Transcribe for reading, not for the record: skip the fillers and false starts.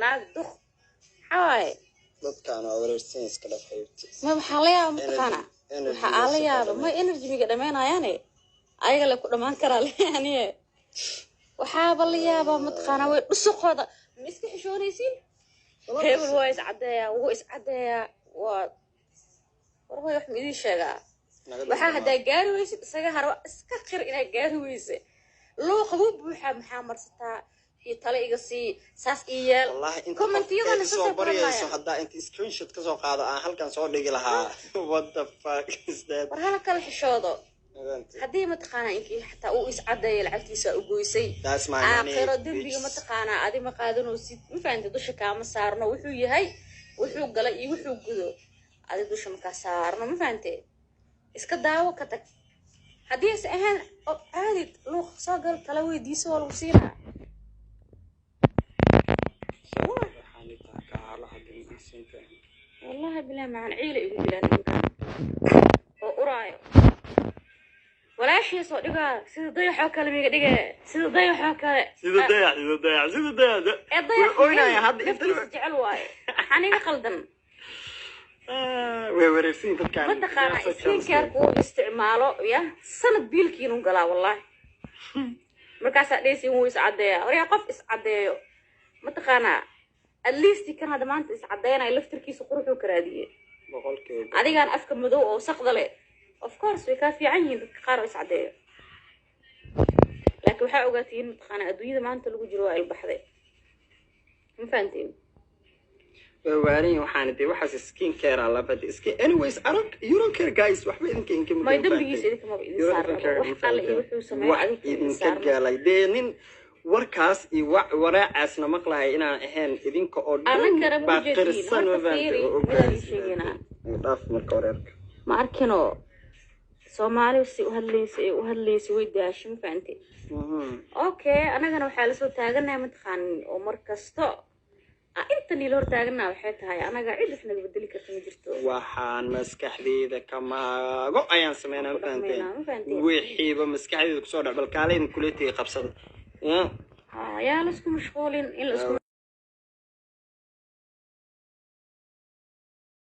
Naag duq maxaa waaye? Dadkaan waa wareersan, iska dhaf, xabiibti. Ma waxaa la yaaba, mataqaanaa, Energy. Waxa aa la yaaba, ma energy miga dhameynayaane, ayaga le ku dhamaan karaa aniye. Waxaaba la yaabaa, mataqaanaa, way dhusuqooda ma iska xishoonaysiin? Hebel waa iscadeeyaa, wuu iscadeeyaa. Waa war hoy, wax ma idiin sheegaa? Waxaa haddaa gaari weysid, isaga haro, iska qir inaad gaari weyse. Luuqa wuu buuxaa, maxaa marsataa iyo tale iga sii, saas ii yeel. Wallahi inta Commentiyadana qof ee saasay soo ku baryayso hadlayaan. Haddaa inta screenshot kasoo qaado aan halkan soo dhigi lahaa. What the fuck is that? War hala kala xishoodo. Haddii, mataqaanaa, inkii xataa uu iscadeeyo, lacagtiisa u goysay. That's my money, aakhiro dembiga bitch. Mataqaanaa, adi ma qaadanaysid, ma fahamtay? Dusha kaama saarno wuxuu yahay, wuxuu galay iyo wuxuu gudo, adi dusha makaa saarno, ma fahantay? Iska daawo, ka tag. Haddii aysan ahayn oo caadi luuq soo gal, tala weydiiso, waa lagu siinaa. Waxaan intaa ka hala hadlin. Wallahi bilahi macan, ciila igu dilaan nimankan oo uraayo. Walaashii soo dhigaa sida dayaxoo kale miga dhige, sida dayaxoo kale. Sida dayax, sida dayax, sida dayax. Ee dayax. Way oynaya hadda inta. Naftiisa jecel waaye, maxaa iga qaldan? Way wareersan dadkaan. Mataqaanaa, skincare-ka uu isticmaalo ya sanad biilkiinu galaa wallahi. Markaasaa dhehaysa wuu iscadeeyaa. Horyaa, qof iscadeeyo, mataqaanaa, at least kan hadda maanta iscadeynayo laftirkiisa quruxuu karaadiyey. 100%. Adigaan afka madow oo wasaqda leh, of course way kaa fiican yihiin dadka qaar oo iscadeeyo, laakiin waxaa ogaatiin, mataqaanaa, adduunyada maanta lagu jiro waa ilbaxday, ma fahantiin? Way waaran. Waxaan dee waxaas skin care aa la badi skin. Anyways, I don't, you don't care, guys. Waxba idinka inkama May, dembigiisa idinka maba idin saarnaba. Wax alle iyo wuxuu sameeyo wax adinka idin idinka saarna. Galay dee nin warkaas iyo waraacaasna maqlahay inaan ahayn idinka oo dhan Anagana ma baa ujeediin. qirsan, ma Horta fahamtay? fiiri, Oo midaan ogahay. ii sheegaynaa. Dhaaf marka wareerka. Ma arkinoo Soomaali si u hadlaysa ee u hadlaysa, way daashay, ma fahantay? Okay, anagana waxaa lasoo taaganahay, mataqaanin, oo mar kasto inta niila hor taaganaa, waxay tahay anaga cid wax naga bedeli karta ma jirto. Waxaan maskaxdeyda kamaago ayaan sameynaa, ma Ku fahanteen? dhaqmaynaa, ma fahanteen? Wixiiba maskaxdeyda kusoo dhac, bal kaale idin kuleetiga qabsada. Ha, yaa laisku mashquulin in la isku